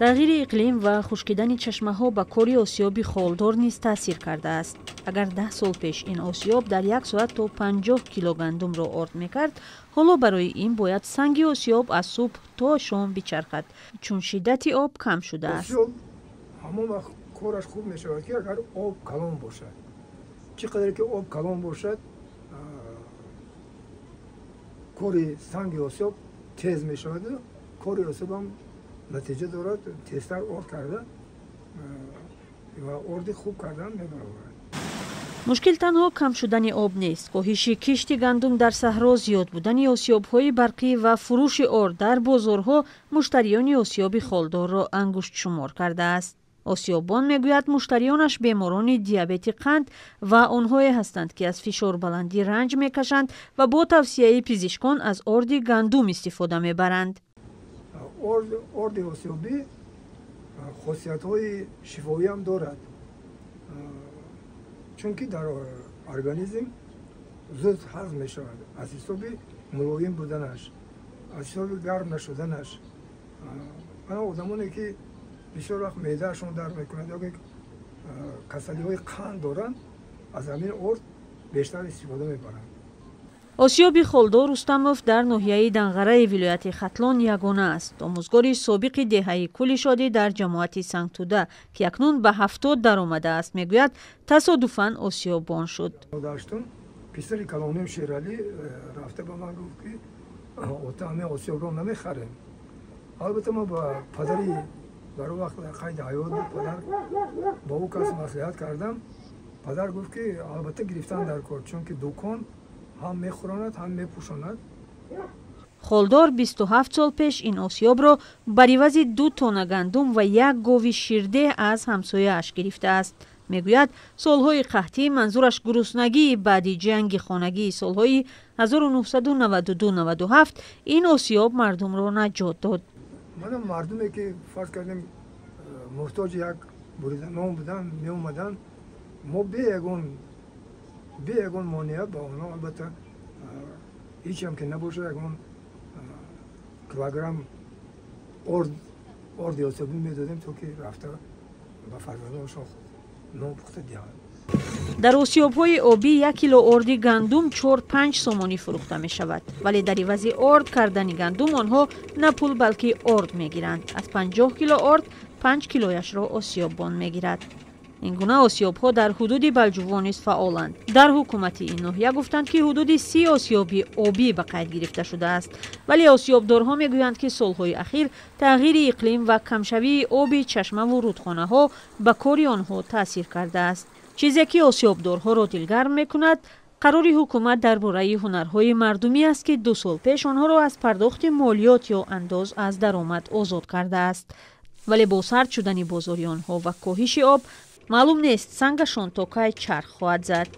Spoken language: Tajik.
Тағйири иқлим ва хушкидани чашмаҳо ба кори осиёби холдор низ таъсир кардааст. Агар 10 сол пеш ин осиёб дар як соат то 50 кило гандумро орд мекард, ҳоло барои ин бояд санги осиёб аз субҳ то шом бичархад, чун шиддати об кам шудааст. Осиёб ҳамон вақт кораш хуб мешавад, ки агар об калон бошад. Чӣ қадаре ки об калон бошад, кори санги осиёб тез мешавад, кори осиёбам натиҷа дорад, тезтар орд карда ва орди хуб кардан мебароварад. Мушкил танҳо кам шудани об нест. Коҳиши кишти гандум дар саҳро, зиёд будани осиёбҳои барқӣ ва фурӯши орд дар бозорҳо муштариёни осиёби холдорро ангуштшумор кардааст. Осиёббон мегӯяд, муштариёнаш беморони диабети қанд ва онҳое ҳастанд, ки аз фишорбаландӣ ранҷ мекашанд ва бо тавсияи пизишкон аз орди гандум истифода мебаранд. Орди осиёбӣ хосиятҳои шифоиам дорад, чунки дар организм зуд ҳазм мешавад аз ҳисоби мулоим буданаш, аз ҳисоби гарм нашуданаш. Ана одамоне ки бисёр вақт меъдаашон дард мекунад ё ки касалиҳои қанд доранд, аз ҳамин орд бештар истифода мебаранд. Осиёби холдор Рустамов дар ноҳияи Данғараи вилояти Хатлон ягона аст. Омӯзгори собиқи деҳаи Кӯли Шодӣ дар ҷамоати Сангтуда, ки акнун ба 70 даромадааст, мегӯяд, тасодуфан осиёббон шуд. Даштун писари калоним Шералӣ рафта ба ман гуфт, ки ота, ҳамин осиёбро намехарем. Албатта, ман ба падари дар он вақт дар қайди ҳаёт буд падар, ба ӯ кас маслиҳат кардам. Падар гуфт, ки албатта гирифтан дар кор, чунки дукон ҳам мехӯронад, ҳам мепӯшонад. Холдор 27 сол пеш ин осиёбро бар ивази 2 тонна гандум ва як гови ширдеҳ аз ҳамсояаш гирифтааст. Мегӯяд, солҳои қаҳтӣ, манзураш гуруснагии баъди ҷанги хонагии солҳои 1992-97, ин осиёб мардумро наҷот дод. Мана мардуме ки, фарз кардем, муҳтоҷи як бурида нон буданд, меомаданд, мо бе ягон монеа ба онҳо, албатта, ҳечам ки набошад, ягон килограмм орди осиёбӣ медодем, то ки рафта ба фарзандонашон нон пухта диҳанд. Дар осиёбҳои обӣ 1 кило орди гандум 4-5 сомонӣ фурӯхта мешавад, вале дар ивази орд кардани гандум онҳо на пул, балки орд мегиранд. Аз 50 кило орд 5 килояшро осиёббон мегирад. Ин гуна осиёбҳо дар ҳудуди Балҷувон низ фаъоланд. Дар ҳукумати ин ноҳия гуфтанд, ки ҳудуди 30 осиёби обӣ ба қайд гирифта шудааст, вале осиёбдорҳо мегӯянд, ки солҳои ахир тағйири иқлим ва камшавии оби чашмаву рӯдхонаҳо ба кори онҳо таъсир кардааст. Чизе ки осиёбдорҳоро дилгарм мекунад, қарори ҳукумат дар бораи ҳунарҳои мардумӣ аст, ки 2 сол пеш онҳоро аз пардохти молиёт ё андоз аз даромад озод кардааст. Вале бо сард шудани бозори онҳо ва коҳиши об маълум нест, сангашон то кай чарх хоҳад зад.